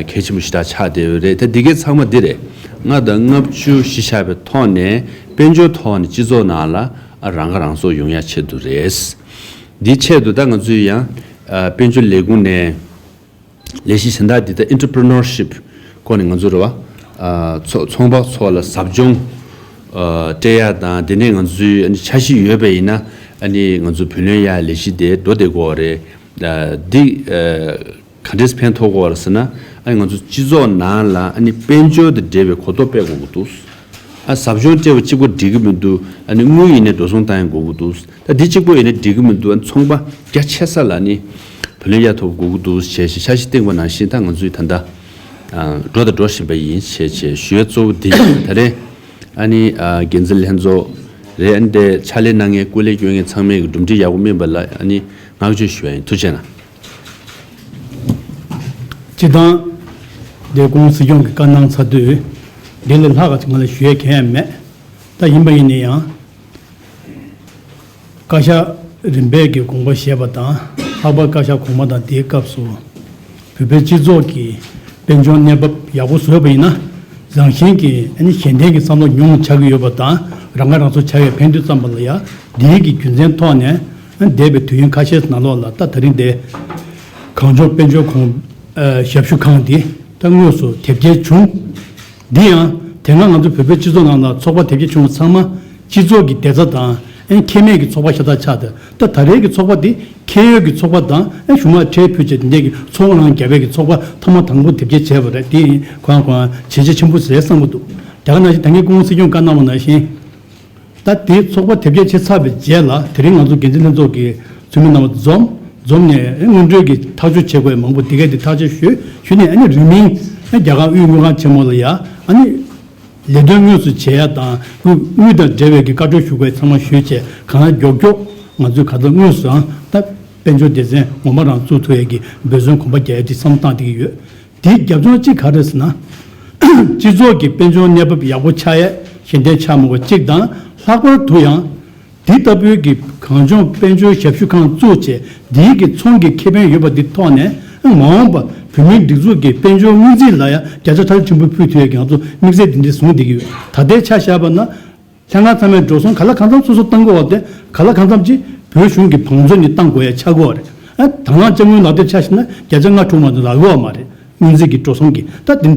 གལ་ཆེན་པོ་ཞེ་དྲག་ཆགས་བསྡད་ཡོད་རེད། ད་འདི་གའི་ཚང་མ་འདི་རེད། ལྔ་དང་ལྔ་བཅུ་གཞི་བཞག་པའི་ཐོག་ནས་དཔལ་འབྱོར་ཐོག་ནས་སྤྱི་ཚོགས་ནང་ལ་རང་ཁ་རང་གསོ་ཡོང་ཡག་ཆེད་དུ་རེད། འདིའི་ཆེད་དུ་ད་ང་ཚོས་ཡང་དཔལ་འབྱོར་ལས་ཁུངས་ནས་ལས་གཞི་གཞན་དག་འདི་ད་ཨེན་ཊར་པི་རི་ནར་ཤིབ་སྐོར་ནས་ང་ཚོ་རེད་བ། ཚོ་ཚོང་པ་ཚོ་ལ་ཟབ་སྦྱོང་སྤྲད་ཡག་དང་དེ་ནས་ང་ཚོའི་འཆར་གཞི་ཡོད་པ་ཡིན་ན་ཨ་ནི་ང་ཚོ་བུ་ལོན་གཡར་ལས་གཞི་དེ་འགྲོ་བསྡད་ཀྱི་ཡོད་རེད། འདི་ག་འདྲས་ཕན་ཐོགས་ཀྱི་ཡོད་རེད་ཟེར་ན་ཨ་ནི་ང་ཚོ་སྤྱི་ཚོགས་ནང་ལ་ཨ་ནི་དཔལ་འབྱོར་དང་འབྲེལ་བའི་གོ་རྟོགས་སྤེལ་དགོས་ཀྱི་འདུག་ཨ་ཟབ་སྦྱོང་སྤྲད་པ་གཅིག་པོ་འགྲིག་གི་མི་འདུག་ཨ་ནི་དངུལ་ཡིན་ནའི་འགྲོ་སོང་བཏང་ཡང་དགོས་ཀྱི་འདུག་ད་འདི་གཅིག་པོ་ཡིན་ནའི་འགྲིག་གི་མི་འདུག་ཨ་ནི་ཚོང་པ་རྒྱ་ཆེ་ས་ལ་ནི་བུ་ལོན་གཡར་ཐོབ་དགོས་ཀྱི་འདུག་ཞེས་ཞེས་འཆར་གཞི་བཏིང་བ་ནང་བཞིན་ད་ང་ཚོས་ད་ལྟ་འགྲོ་དང་འགྲོ་བཞིན་པ་ཡིན་ཞེས་ཞེས་ཞུ་ཡ་གཙོ་བོ་འདི་ཡིན། ད་རེས་ཨ་ནི་འགན་འཛིན་ལྷན་ཚོགས་རེད། ཨ་ནི་དེ་ཕྱག་ལས་གནང་མཁན་སྐུ་ལས་སྐྱོན་མཁན་ཚང་མས་གི་གྲུབ་འབྲས་ཡག་པོ་སྨིན་པ་ལ་ཨ་ནི་བསྔགས་བརྗོད་ཞུ་ཡ་ཡིན། ཐུགས་རྗེ་གནང་། སྤྱིར་བཏང་འདི་སྐུ་ངོ་སྲིད་སྐྱོང་གིས་བཀའ་གནང་ཚར་དུས་འདི་ལས་ལྷག་ག་ཅིག་ང་ལ་ཞུ་ཡས་གང་ཡང་མེད། ད་ཡིན་པ་ཡིན་ན་ཡང་བཀའ་ཤག་རིམ་པས་ཀྱི་དགོངས་པ་བཞེས་པ་དང་ལྷག་པར་བཀའ་ཤག་གོང་མ་དང་དེའི་སྐབས་སུ་བོད་པའི་སྤྱི་ཚོགས་ཀྱི་དཔལ་འབྱོར་གནས་བབ་ཡག་པོ་བཟོས་པ་ཡིན་ན་རང་བཞིན་གྱིས་ཨ་ནི་གཞན་ལྡན་གྱི་བསམ་བློ་ཉུང་ངུ་ཆགས་ཀྱི་ཡོད་པ་དང་རང་ཁ་རང་གསོ་ཆགས་ཡས་ཕན་དུས་ཙམ་པ་ལ་ཡང་འདིའི་གི་རྒྱུ་མཚན་ཐོག་ནས་འདས་པའི་དུས་ཡུན་ཁ་ཤས་ནང་ལོགས་ལ་ད་ད་རིང་འདི་གངས་ལྗོངས་དཔལ་འབྱོར་གོང་ཞབས་ཞུ་ཁང་འདི་ད་དངོས་སུ་དེབ་སྐྱེལ་བྱུང་། འདི་ཡང་དེ་སྔ་ང་ཚོ་བོད་པའི་སྤྱི་ཚོགས་ནང་ལ་ཚོགས་པ་དེབ་སྐྱེལ་བྱུང་བ་ཚང་མ་སྤྱི་ཚོགས་ཀྱི་བདེ་རྩ་དང་ ཨེ་ཁེ་མེད་ཀྱི་ཚོགས་པ་ཤ་སྟག་ཆགས་ཏེ། ད་ད་རེས་ཀྱི་ཚོགས་པ་འདི་ཁེ་ཡོད་ཀྱི་ཚོགས་པ་དང་ཨེ་གཞུང་ལ་ཁྲལ་ཕུལ་བྱས་དེ་འདྲས་ཀྱི་ཚོང་རང་རྒྱག་པའི་གི་ཚོགས་པ་ཐོག་མ་དང་པོ་དེབ་སྐྱེལ་བྱས་པ་རེད། དེ་ཡིན་གང་གང་བྱས་རྗེས་ཆེན་པོ་རེད་བསམ་གྱི་འདུག་དེ་ག་ནང་བཞིན་ད་གིན་སྐུ་ངོ་སྲིད་སྐྱོང་བཀའ་གནང་བ་ནང་བཞིན། ད་དེ་ཚོགས་པ་དེབ་སྐྱེལ་བྱས་ཚར་བའི་རྗེས་ལ་དེ་རིང་ང་ཚོ་འགན་འཛིན་ལྷན་ཚོགས་ཀྱི་འཐུས་མི་རྣམ་པ་འཛོམས། འཛོམས་ནས་སྔོན་འགྲོའི་གི་ཐག་གཅོད་བྱེད་དགོས་མང་པོ་དེ་གས་དེ་ཐག་གཅོད་ཞུས་ཞུས་ནས། ཨ་ནི་རིང་མིན་ཨ་རྒྱ་གར་དབུས་དངུལ་ཁང་ཆེན་མོ་ལ་ཡ་ཨ་ནི་ལས་དོན་དངོས་སུ་བྱེད་ཡ་དང་དངུལ་དངུལ་དང་འབྲེལ་བའི་གི་བཀའ་འཁྲོལ་ཞུ་དགོས་ཚང་མ་ཞུས་བྱས། གང་ལ་མགྱོགས་མགྱོགས་ང་ཚོས་ག་ཚོད་དངོས་སུའང་ད་དཔལ་འབྱོར་སྡེ་ཚན་ངོ་མ་རང་བཙུགས་ཐུབ་ཡ་གི་འབད་བརྩོན་གོམ་པ་རྒྱག་ཡ་དེ་བསམ་བློ་བཏང་བསྡད་ཀྱི་ཡོད། དེའི་རྒྱབ་ལྗོངས་གཅིག་ག་རེ་ཟེར་ན། སྤྱི་ཚོགས་ཀྱི་དཔལ་འབྱོར་གནས་བབ་ཡག་པོ་ཆགས་ཡས་གཞན་དོན་ཆགས་མི་དགོས་གཅིག་དང་། ལྷག་པར་དུ་ཡང་དེ་ལྟ་བུའི་གི་གངས་ལྗོངས་དཔལ་འབྱོར་ཞབས་ཞུ་ཁང་བཙུགས་བྱས་དེའི་གི་ཚོང་གི་ཁེ་ཕན་ཡོད་པ་འདི་ཐོག་ནས། མ་འོངས་པ་བོད་མིའི་སྒྲིག་འཛུགས་ཀྱི་དཔལ་འབྱོར་སྔོན་རྩིས་ལ་ཡང་བརྒྱ་ཆ་ཁྲི་ཕྲག་ཕུལ་ཐུབ་ཡས་ཀྱི་ང་ཚོ་དམིགས་ཚད་འདི་འདྲ་བཟུང་བསྡད་ཀྱི་ཡོད། ད་ལྟའི་ཆ་བཞག་པ་ན། ལྷན་ཁང་ཚང་མས་འགྲོ་སོང་ག་ལ་གང་འཚམ་སོ་སོ་བཏང་དགོས་པ་དེ་ག་ལ་གང་འཚམ་ཅིག་བོད་གཞུང་གི་བང་མཛོད་ནས་བཏང་དགོས་ཡ་ཆགས་ཀྱི་ཡོད་རེད། ཨ་དང་བླངས་དཔྱ་དངུལ་ལག་དེབ་ཆ་བཞག་ན་བརྒྱ་ཆ་ལྔ་དྲུག་མ་གཏོགས་རག་གི་ཡོད་མ་རེད། སྔོན་རྩིས་ཀྱི་འགྲོ་སོང་གི་ད་དེ་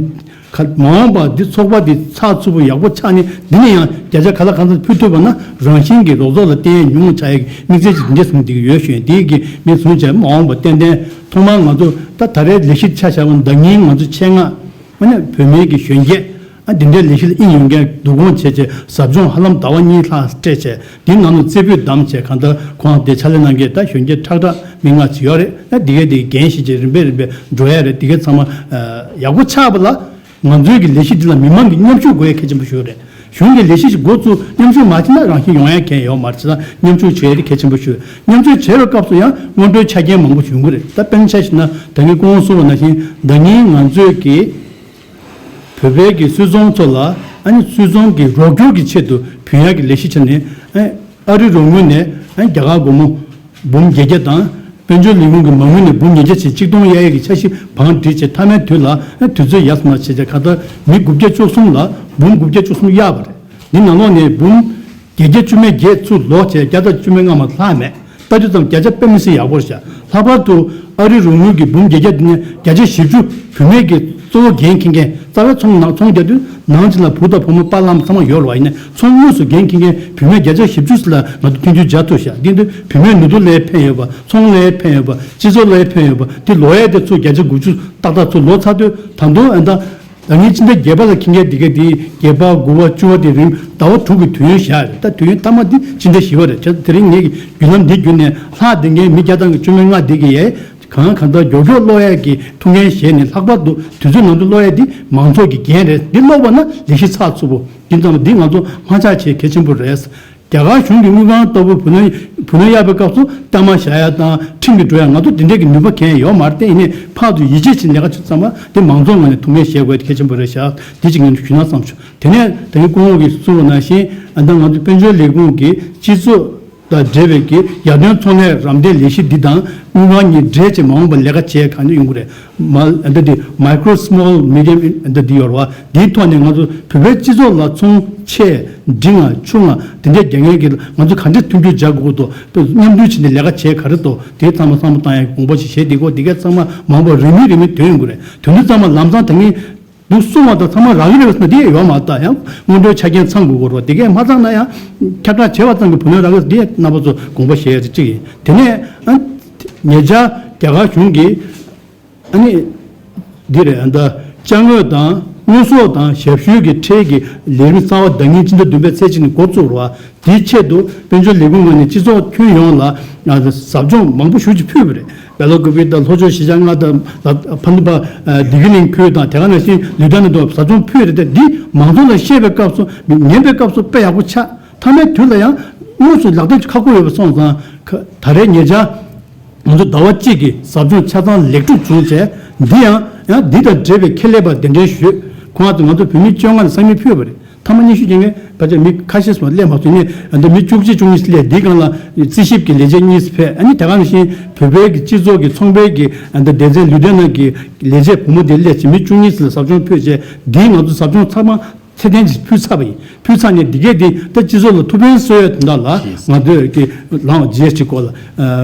ག་མ་འོངས་པ་འདི་ཚོགས་པ་འདི་ཚགས་ཚུད་པོ་ཡག་པོ་ཆགས་ནས་འདི་ནས་ཡང་བརྒྱ་ཆ་ག་ལ་གང་འཚམ་ཕུལ་ཐུབ་པ་ན་རང་བཞིན་གྱི་རོགས་ཚོགས་ལ་བརྟེན་ཡ་ཉུང་ངུ་ཆགས་ཡ་གི་དམིགས་བསལ་གྱི་དེ་འདྲ་བཟུང་བསྡད་ཀྱི་ཡོད་ཞུ་ཡ། དེའི་གི་མི་བཟུང་བྱས་མ་འོངས་པ་ཏན་ཏན་ཐོག་མར་ང་ཚོ་ད་ད་རེས་ལས་གཞི་ཆ་བཞག་པ་ན་ཟླ་ཉིན་ང་ཚོ་ཆེད་མངགས། ཨ་ནི་བོད་མིའི་གི་གཞོན་སྐྱེས་ཨ་འདི་འདྲའི་ལས་གཞི་ལ་དབྱིངས་ཡོད་མཁན་བསྡུ་སྐོང་བྱས་བྱས་ཟབ་སྦྱོང་ཧ་ལམ་ཟླ་བ་གཉིས་ལྷག་སྤྲད་བྱས། འདིའི་ནང་ལ་རྩེ་ཕུད་བསྡམས་བྱས་གང་ལྟར་ཁོང་དེ་ཕྱག་ལས་གནང་མཁན་ད་གཞོན་སྐྱེས་ཁྲག་ཁྲག་མི་ལྔ་ཅིག་ཡོད་རེད། ཨ་འདི་གས་དེ་འགན་བཞེས་བྱས་རིམ་པས་རིམ་པས་འགྲོ་ཡ་རེད། འདི་གས་ཚང་མ་ཡག་པོ་ཆགས་པ་ལ་ང་ཚོའི་གི་ལས་གཞི་འདི་ལ་མི་མང་གི་མཉམ་ཞུགས་དགོས་ཡ་གལ་ཆེན་པོ་ཞིག་རེད། གཞུང་གི་ལས་གཞི་ཞིག་འགོ་བཙུགས་མཉམ་ཞུགས་མ་བྱས་ན་རང་བཞིན་ཡོང་ཡ་གང་ཡང་ཡོད་མ་རེད། བྱས་ཙང་མཉམ་ཞུགས་བྱེད་ཡ་དེ་གལ་ཆེན་པོ་ཞིག་མཉམ་ཞུགས་བྱེད་པའི་སྐབས་སུ་ཡང་སྔོན་འགྲོའི་ཆ་རྐྱེན་མང་པོ་ཞིག་ཡོང་གི་རེད། ད་དཔེར་ན་ཆ་བཞག་ན་ད་གིན་སྐུ་ངོ་གསུངས་པ་ནང་བཞིན་ཟླ་ཉིན་ང་ཚོས་ཀྱི་བོད་པའི་གི་སུད་ཚོང་ཚོ་ལ་ཨ་ནི་སུད་ཚོང་གི་རོགས་སྐྱོར་གྱི་ཆེད་དུ་བུན་གཡར་གྱི་ལས་གཞི་བྱས་ནས། ཨ་ཨ་རི་རོགས་དངུལ་ནས་ཨ་རྒྱ་གར་སྒོར་མོ་འབུམ་བརྒྱད་བརྒྱ་དང་། དཔལ་འབྱོར་ལས་ཁུངས་ཀྱི་མ་དངུལ་ནས་འབུམ་ཉིས་བརྒྱ་བྱས་གཅིག་སྟོང་གཡར་ཡས་ཀྱི་འཆར་གཞི་བང་སྒྲིག་བྱས། མཐའ་མའི་དུས་ལ་ཨ་དུས་ཚོད་ཡར་སོང་ན་བྱས་བྱས་གང་ལྟར་མི་དགུ་བརྒྱ་བཅུ་གསུམ་ལ་འབུམ་དགུ་བརྒྱ་བཅུ་གསུམ་གཡར་བ་རེད། འདི་ནང་ལོགས་ནས་འབུམ་བརྒྱད་བརྒྱ་བཅུ་མེད་བརྒྱད་ཚུར་ལོག་བྱས་བརྒྱ་དང་བཅུ་མེད་ལྔ་མ་ལྷག་མེད། ལྟ་རྒྱུ་ཙམ་བརྒྱ་ཆ་དཔེ་མི་སྲིད་ཡག་པོ་རེད་ཤག་ལྷག་པར་དུ་ཨ་རི་རོགས་དངུལ་གྱི་འབུམ་བརྒྱད་བརྒྱ་འདི་ནས་བརྒྱ་ཆ་བཞི་བཅུ་བུད་མེད་ཀྱི་གཙོ་བོ་འགན་འཁྱེར་མཁན། རྩ་བའི་ཚོང་ནང་ཚོང་རྒྱག་དུས་ནང་ཆེན་ལ་བུ་དང་བུ་མོ་པཱ་ལགས་ཚང་མ་ཡོད་རེད་བ། ཡིན་ནའི་ཚོང་དངོས་སུ་འགན་འཁྱེར་མཁན་བུད་མེད་བརྒྱ་ཆ་བཞི་བཅུ་ཙམ་ལ་ང་ཚོ་མཐུན་འགྱུར་བྱ་ཐུབ་ཤག་འདི་འདི་བུད་མེད་ནུས་སྟོབས་ལ་ཕན་ཡོད་པ། ཚོང་ལ་ཕན་ཡོད་པ། སྤྱི་ཚོགས་ལ་ཕན་ཡོད་པ། དེ་ལོག་ཡས་དེ་ཚོ་བརྒྱ་ཆ་དགུ་བཅུ་ཏག་ཏག་ཚུར་ལོག་ཚར་དུས་ད་དུང་ཨ་ད། ད་ངས་ཕྱི་ཟླ་བརྒྱད་པ་ལ་འཁྱེར་མཁན་འདི་ག་དེ་བརྒྱད་པ་དགུ་པ་བཅུ་པ་དེ་རིང་ཟླ་བ་དྲུག་གི་དུས་ཡུན་བཞག་རེད། ད་དུས་ཡུན་མཐའ་མ་འདི་ཕྱི་ཟླ་བཞི་པ་རེད། བྱས་ཙང་དེ་རིང་ངས་ཀྱི་བརྒྱུད་ལམ་འདི་བརྒྱུད་ནས་ལྷག་བསྡད་མཁན་མི་བརྒྱ་དང་བཅུ་མེད་ལྔ་འདི་གི་ཡས་གང་གང་ལྟར་མགྱོགས་མགྱོགས་ཀློག་ཡས་ཀྱི་ཐུགས་འགན་བཞེས་ནས། ལྷག་པར་དུ་དུས་ཚོད་ནང་དུ་ཀློག་ཡས་འདི་མང་ཚོགས་ཀྱི་འགན་རེད། འདི་ཀློག་པ་ན་ལས་གཞི་ཚགས་ཚུད་པོ་ཡིན་ཙང་འདི་ང་ཚོ་མ་ཆག་བྱེད་གལ་ཆེན་པོ་རེད། རྒྱ་གར་གཞུང་གི་དངུལ་ཁང་ལྟ་བུ་བུ་ལོན་བུ་ལོན་གཡར་བའི་སྐབས་སུ་གཏའ་མ་བཞག་ཡ་དང་ཁྲིམས་ཀྱི་འགྲོ་ཡ་ང་ཚོ་དེ་འདྲས་ཀྱི་ནུས་པ་གང་ཡང་ཡོད་མ་རེད་དེ། ཡིན་ནའི་ཕར་ཚུར་ཡིད་ཆེས་བྱེད་ལས་ཀ་ཆུ་ཚང་མ་དེ་མང་ཚོགས་ངོས་ནས་ཐུགས་འགན་བཞེས་དགོས་དེ་གལ་ཆེན་པོ་རེད་ཤག་འདི་གཅིག་ངས་ཞུ་ན་བསམ་བྱུང་། དེ་ནས་ད་གིན་སྐུ་ངོ་གིས་གསུངས་པ་ནང་བཞིན་ཨ་ད་ང་ཚོ་དཔལ་འབྱོར་ལས་ཁུངས་ཀྱི་སྤྱི་ཚོགས་དང་འབྲེལ་བའི་གི་ཡར་ཐོན་ཚོང་ལས་རམ་འདེགས་ལས་གཞི་འདི་དང་དངུལ་ཁང་གཉིས་འབྲེལ་བྱས་མ་འོངས་པར་ལས་ཀ་བྱེད་གང་ཡང་ཡོང་གི་རེད། མ་ཨ་ད་དེ་Micro Small Medium ཨ་ད་དེ་ཡོད་རེད་བ། དེའི་ཐོག་ནས་ང་ཚོ་བོད་པའི་སྤྱི་ཚོགས་ལ་ཚོང་ཆེ་འབྲིང་ང་ཆུང་ང་དེ་འདྲས་རྒྱག་མཁན་གྱི་ང་ཚོ་ག་འདྲས་མཐུན་འགྱུར་བྱ་དགོས་འདུག་དཔེ་མཉམ་མཐུན་བྱས་ནས་ལས་ཀ་བྱེད་ག་རེ་འདུག་དེ་ཚང་མ་བསམ་བློ་བཏང་ཡ་དགོངས་པ་ཞིག་བཞེས་བསྡད་དགོས། དེ་གས་ཚང་མ་མང་པོ་རེ་མིག་རེ་མིག་ཐོན་ཡོང་གི་རེད། ཐོན་དུས་ཚང་མ་ལམ་སང་ད་ངས་འདུག་གསུང་བ་དང་ཚང་མ་རག་གི་རེད་ཟེར་ན་དེ་ཡོད་མ་རེད། ད་ཡང་སྔོན་འགྲོའི་ཆ་རྐྱེན་ཚང་དགོས་ཀྱི་རེད་བ། དེ་གས་མ་ཚང་ན་ཡང་ཁྱབ་བསྒྲགས་བྱས་པ་ཙམ་གྱིས་བུ་ལོན་རག་གི་རེད། དེ་རྣམ་པ་ཚོ་དགོངས་པ་བཞེས་ཡ་གཅིག་ཡིན། དེ་ནས་ཨ་ཉེ་ཆར་རྒྱ་གར་གཞུང་གིས་ཨ་ནི་འདི་རེད། ཨ་ད་ཅ་དངོས་དང་དངོས་ཟོག་དང་ཞབས་ཞུའི་གི་ཁྲལ་གྱི་ལས་རིམ་གསར་བ་ཟླ་ཉིན་སྤྱི་ཟླ་བདུན་པའི་ཚེས་གཅིག་ནས་འགོ་བཙུགས་རེད་བ། དེའི་ཆེད་དུ་དཔལ་འབྱོར་ལས་ཁུངས་ངོས་ནས་སྤྱི་ཚོགས་ཁྱོན་ཡོངས་ལ་ཟབ་སྦྱོང་མང་པོ་ཞེ་ཅིག་ཕུལ་བ་རེད། སྦེལ་ཀོབ་དང་ལྷོ་ཕྱོགས་གཞིས་ཆགས་ལྔ་དང་ཕ་ནུ་པ་ལྡི་གི་ལིང་ཁུལ་དང་དེ་ག་ནང་བཞིན་ལུ་དྷི་ཡ་ན་དུ་ཟབ་སྦྱོང་ཕུལ་རེད་དེ། འདི་མང་ཚོགས་ལ་བཤད་པའི་སྐབས་སུ་ཉན་པའི་སྐབས་སུ་དཔེ་ཡག་པོ་ཆགས། མཐའ་མའི་དུས་ལ་ཡང་དངོས་སུ་ལག་དེབ་ཁག་པོ་ཡོད་པ་སོང་ཙང་ད་རེས་ཉེ་ཆར་ང་ཚོ་ཟླ་བ་གཅིག་གི་ཟབ་སྦྱོང་ཆ་ཚང་ལེགས་གྲུབ་བྱུང་བྱས། འདི་ཡང་ཡང་འདི་དང་འབྲེལ་བའི་ཁེ་ལས་པར་གདན་འདྲེན་ཞུས། ཁོང་ཚོ་ང་ཚོ་བོད་མི་བཅོ་ལྔ་ལ་ས་མིག་ཕུལ་བ་རེད། ཐ་མ་ཉི་ཤུ་ཅན་གྱི་ཕལ་ཆེར་མི་ཁ་ཤས་སུ་སླེབས་མ་སོང་། ཡིན་ནའི་འདི་མི་བཅུ་གཅིག་བཅུ་གཉིས་སླེབས། འདིའི་སྒང་ལ་རྩིས་ཞིབ་ཀྱི་ལས་བྱེད་གཉིས་ཕེབས། ཨ་ནི་དེ་ག་ནང་བཞིན་བོད་པའི་གི་སྤྱི་ཚོགས་ཀྱི་ཚོང་པའི་གི་འདི་སྡེ་ཚན་ལུས་སྟེང་ནང་གི་ལས་བྱེད་བུ་མོ་དེ་སླེབས་བྱས་མི་བཅུ་གཉིས་ལ་ཟབ་སྦྱོང་ཕུལ་བྱས། འདིའི་ང་ཚོ་ཟབ་སྦྱོང་ཚང་མ་ཚད་ལྡན་ཅིག་ཕུལ་ཚར་བ་ཡིན། ཕུལ་ཚར་ནས་འདི་གས་འདི་ད་སྤྱི་ཚོགས་ལ་ཐུགས་ཕན་གསོས་ཡ་དོན་དག་ལ་ང་ཚོས་ཀྱི་ལའང་ཇི་ཨེས་ཊི་སྐོར་ལ་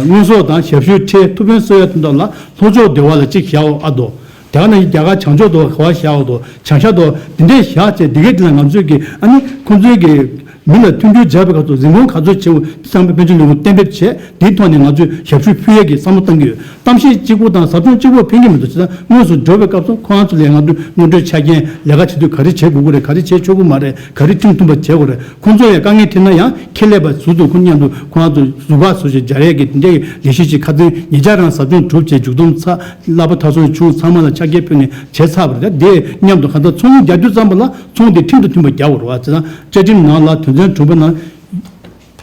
དངོས་ཟོག་དང་ཞབས་ཞུའི་ཁྲལ་ཐུགས་ཕན་གསོས་ཡ་དོན་དག་ལ་ལྷོ་ཕྱོགས་སྡེ་བ་ལ་གཅིག་བཞག་འོ་ཨ་དོ། དེ་ག་ནང་བཞིན་རྒྱ་གར་བྱང་ཕྱོགས་དུ་ག་བ་བཞག་འོ་དོ། བྱང་ཤར་དུ་འདི་འདྲས་བཞག་བྱས་འདི་གས་འདི་ལ་ང་ཚོས་ཀྱི་ཨ་ནི་ཁོང་ཚོའི་ཀྱི་ མི་ལ་མཐུན་འགྱུར་སྦྱར་བའི་སྐབས་སུ་རིན་གོང་ག་ཚོད་ཆེ་བོ་བསམ་པའི་དཔལ་འབྱོར་ལས་ཁུངས་གཏན་འབེབས་བྱས། དེའི་ཐོག་ནས་ང་ཚོས་ཞབས་ཞུ་ཕུལ་ཡས་ཀྱི་བསམ་བློ་གཏང་གི་ཡོད། གཏམ་བཤད་གཅིག་པུ་དང་ཟབ་སྦྱོང་གཅིག་པུ་ཕན་གྱི་མི་འདུག་བྱས་ཙང་དངོས་སུ་འགྲོ་བའི་སྐབས་སུ་ཁོ་རང་ཚོ་ལ་ང་ཚོ་སྔོན་འགྲོའི་ཆ་རྐྱེན། ལས་ཀ་བྱེད་དུས་ག་རེ་བྱེད་དགོས་ཀྱི་རེད། ག་རེ་བྱེད་ཆོག་གི་མ་རེད། ག་རེ་ཁྲིམས་མཐུན་པ་བྱེད་དགོས་རེད། ཁོང་ཚོ་ཡང་དཀའ་ངལ་འཕྲད་ན་ཡང་ཁེ་ལས་པ་ཟུར་དུ་ཁོང་མཉམ་དུ་ཁོ་རང་ཚོ་ཟུར་པ་ཟུར་ཞིག་སྦྱར་ཡས་ཀྱི་དེ་འདྲའི་ལས་གཞི་ཞིག་ཁ་སང་ཉེ་ཆར་རང་ཟབ་སྦྱོང་གྲུབ་བྱས། མཇུག་བསྡོམས་ཚར། གླ་ཕོགས་མཐའ་སོང་བྱུང་། ཚང་མ་ལ་ཕྱག་འཁྱེར་ཕུལ་ནས་བྱས་ཚར་བ་རེད། དེ་མཉམ་དུ་གང་ལྟར་ཚོང་རྒྱག་དུས་ཙམ་པ་ལ་ཚོང་དེ་ཁྲིམས་དང་མཐུན་པ་རྒྱག་དགོས་རེད་བ། བྱས་ཙང་བཅའ་ཁྲིམས་ནང་ལ་དོན་ཚན་དྲུག་པ་ནང་།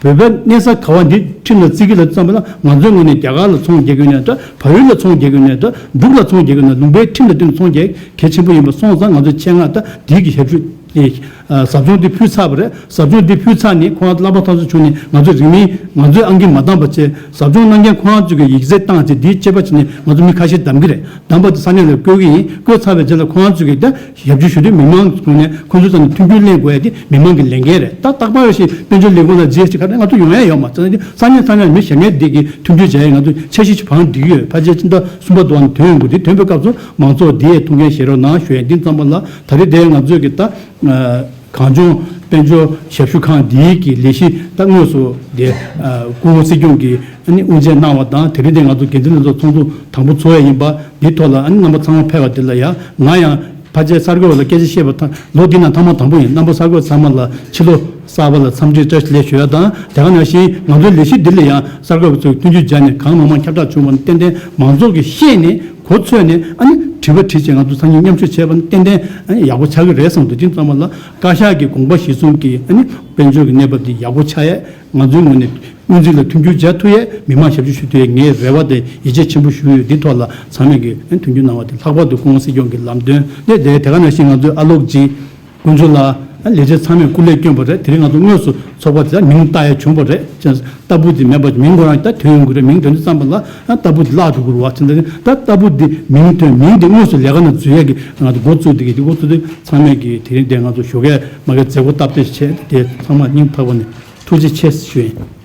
བོད་པའི་གནས་ས་ག་བ་འདི་ཁྲིམས་ལ་བརྩི་གི་ལ་ཙམ་པ་ལ། ང་ཚོའི་ངོས་ནས་རྒྱ་གར་ལ་ཚོང་རྒྱག་གི་ཡོད་ནའི་འདྲ། བལ་ཡུལ་ལ་ཚོང་རྒྱག་གི་ཡོད་ནའི་འདྲ། འབྲུག་ལ་ཚོང་རྒྱག་གི་ཡོད་ན། ལུང་པའི་ཁྲིམས་ལ་བསྟུན་ནས་ཚོང་རྒྱག་གལ་ཆེན་པོ་ཡིན་པ་སོང་ཙང་། ང་ཚོའི་ཆེད་མངགས་ད་འདི་གི་ཞབས་ཞུ་དེ་ཨ་ཟབ་སྦྱོང་འདི་ཕུལ་ཚར་བ་རེད། ཟབ་སྦྱོང་འདི་ཕུལ་ཚར་ནས་ཁོང་གླ་ཕོགས་མཐའ་སོང་བྱུང་ནས་ང་ཚོ་རིང་མིན་ང་ཚོའི་ཨང་ཀི་མ་འདང་བ་བྱས། ཟབ་སྦྱོང་གནང་མཁན་ཁོང་རང་ཚོ་གི་ཡིག་ཚད་བཏང་བྱས། འདིའི་དཔྱད་པ་བྱས་ནས་ང་ཚོ་མི་ཁ་ཤས་བདམས་ཀྱི་རེད། བདམས་པ་དེ་ས་གནས་ལ་བསྐོ་གི་ཡིན། བསྐོས་ཚར་བའི་རྗེས་ལ་ཁོང་རང་ཚོ་གིས་ད་ཞབས་ཞུ་ཞུ་དུས་མི་མང་ངོས་ནས་ཁོང་ཚོའི་རྩ་ནས་མཐུན་འགྱུར་ལེན་དགོས་ཡ་དེ་མི་མང་གི་ལས་འགན་རེད། ད་རྟག་པར་ཞིག་དཔལ་འབྱོར་ལས་ཁུངས་ལ་ཇི་ཨེས་ཊི་ག་རེ་ང་ཚོ་ཡོང་ཡ་ཡོད་མ་རེད། ས་གནས་ས་གནས་མི་གཞན་ངན་འདི་གི་མཐུན་འགྱུར་བྱ་ཡ་ང་ཚོ་འཆར་གཞི་ཞིག་བང་སྒྲིག་ཡོད། ཕལ་ཆེར་ཕྱི་ཟླ་གསུམ་པ་དུ་བ་ནས་ཐོན་ཡོང་གི། དེ་ཐོན་པའི་སྐབས་སུ་མང་ཚོགས་འདི་ཐུགས་འགན་བཞེས་རོགས་གནང་ཞུ་ཡ། འདི་ཙམ་པ་ལ་ད་རེས་དེ་ང་ཚོས་ཀྱི་ད། གངས་ལྗོངས་དཔལ་འབྱོར་ཞབས་ཞུ་ཁང་འདིའི་གི་ལས་གཞི་ད་དངོས་སུ་དེ་སྐུ་ངོ་སྲིད་སྐྱོང་གིས་ཨ་ནི་དབུ་འབྱེད་གནང་བ་དང་། དེ་རིང་དེ་ང་ཚོ་འགན་འཛིན་ལྷན་ཚོགས་ཚོགས་འདུ་དང་པོ་ཚོགས་ཡས་ཡིན་པ་འདིའི་ཐོག་ལ་ཨ་ནི་རྣམ་པ་ཚང་མ་ཕེབས་པ་འདི་ལ་ཡང་། ང་ཡང་ཕལ་ཆེར་གསར་འགོད་པ་ལ་སྐད་ཆ་བཤད་པ་ད་ལོ་འདི་ནང་ཐེངས་མ་དང་པོ་ཡིན། རྣམ་པ་གསར་འགོད་ཚང་མ་ལ་ཕྱི་ལོ་གསར་པ་ལ་འཚམས་འདྲི་བཀྲ་ཤིས་བདེ་ལེགས་ཞུ་ཡ་དང་། དེ་ག་ནང་བཞིན་ང་ཚོའི་ལས་གཞི་འདི་ལ་ཡང་གསར་འགོད་པ་ཚོས་མཐུན་འགྱུར་སྦྱར་ནས་གང་མང་མང་ཁྱབ་བསྒྲགས་བྱུང་བ་ནི་ཏན་ཏན་མང་ཚོགས་ཀྱིས་ཤེས་ནས། གོ་ཆོད་ནས་ཨ་ནི་དྲི་བ་དྲིས་བྱས། ང་ཚོ་སང་ཉིན་མཉམ་ཞུགས་བྱས་པ་ནི་ཏན་ཏན་ཨ་ནི་ཡག་པོ་ཆགས་ཀྱི་རེད་བསམ་འདུག་དེ་ཙམ་པ་ལ་བཀའ་ཤག་གི་དགོངས་པ་གཞིར་བཟུང་གིས་ཨ་ནི་དཔལ་འབྱོར་གྱི་གནས་བབ་འདི་ཡག་པོ་ཆགས་ཡས། ང་ཚོའི་ངོས་ནས་དངུལ་རྩིས་ལ་མཐུན་འགྱུར་བྱ་ཐུབ་ཡས། མི་མང་ཞབས་ཞུ་ཞུ་ཐུབ་ཡས་ངས་རེ་བ་དང་ཡིད་ཆེས་ཆེན་པོ་ཞུ་ཡོད། འདི་ཐོག་ལ་ཚང་མས་ཀྱིས་ཨ་ནི་མཐུན་འགྱུར་གནང་བ་དེ་ལྷག་པར་དུ་སྐུ་ངོ་སྲིད་སྐྱོང་གི་ལམ་སྟོན་དེ་དེ་དེ་ག་ནང་བཞིན་ང་ཚོའི་ཨ་ལོག་ཇི། དཀོན་མཆོག་ལགས། ལས་བྱེད་ཚང་མས་སྐུ་ལས་བསྐྱོན་པ་རེད། དེ་རིང་ང་ཚོ་དངོས་སུ་ཚོགས་པ་དེ་ལ་མིང་བཏགས་ཡ་བྱུང་བ་རེད། ཅེས་ལྟ་བུ་དེ་མེད་པ། མིང་ཁོ་རང་ད་ཐོན་ཡོང་གི་རེད། མིང་ཐོན་དུས་ཙམ་པ་ལ་ཨ་ལྟ་བུ་དེ་བརླག་འགྲོ་གི་རེད་བ། དེ་འདྲ་ད་ལྟ་བུ་དེ་མིང་ཐོན། མིང་དེ་དངོས་སུ་ལས་ཀ་ནང་འཛུལ་ཡ་གི་ང་ཚོ་འགོ་བཙུགས་དེ་གི་དེ་འགོ་བཙུགས་དུས་ཚང་མས་ཀྱི་དེ་རིང་དེ་ང་ཚོ་ཞོགས་ཀས་མ་གི་མཛད་སྒོ་སྟབས་བདེ་བྱས། དེ་ཚང་མ་སྙིང་ཐག་པ་ནས་ཐུགས་རྗེ་ཆེ་ཞུ་ཡིན།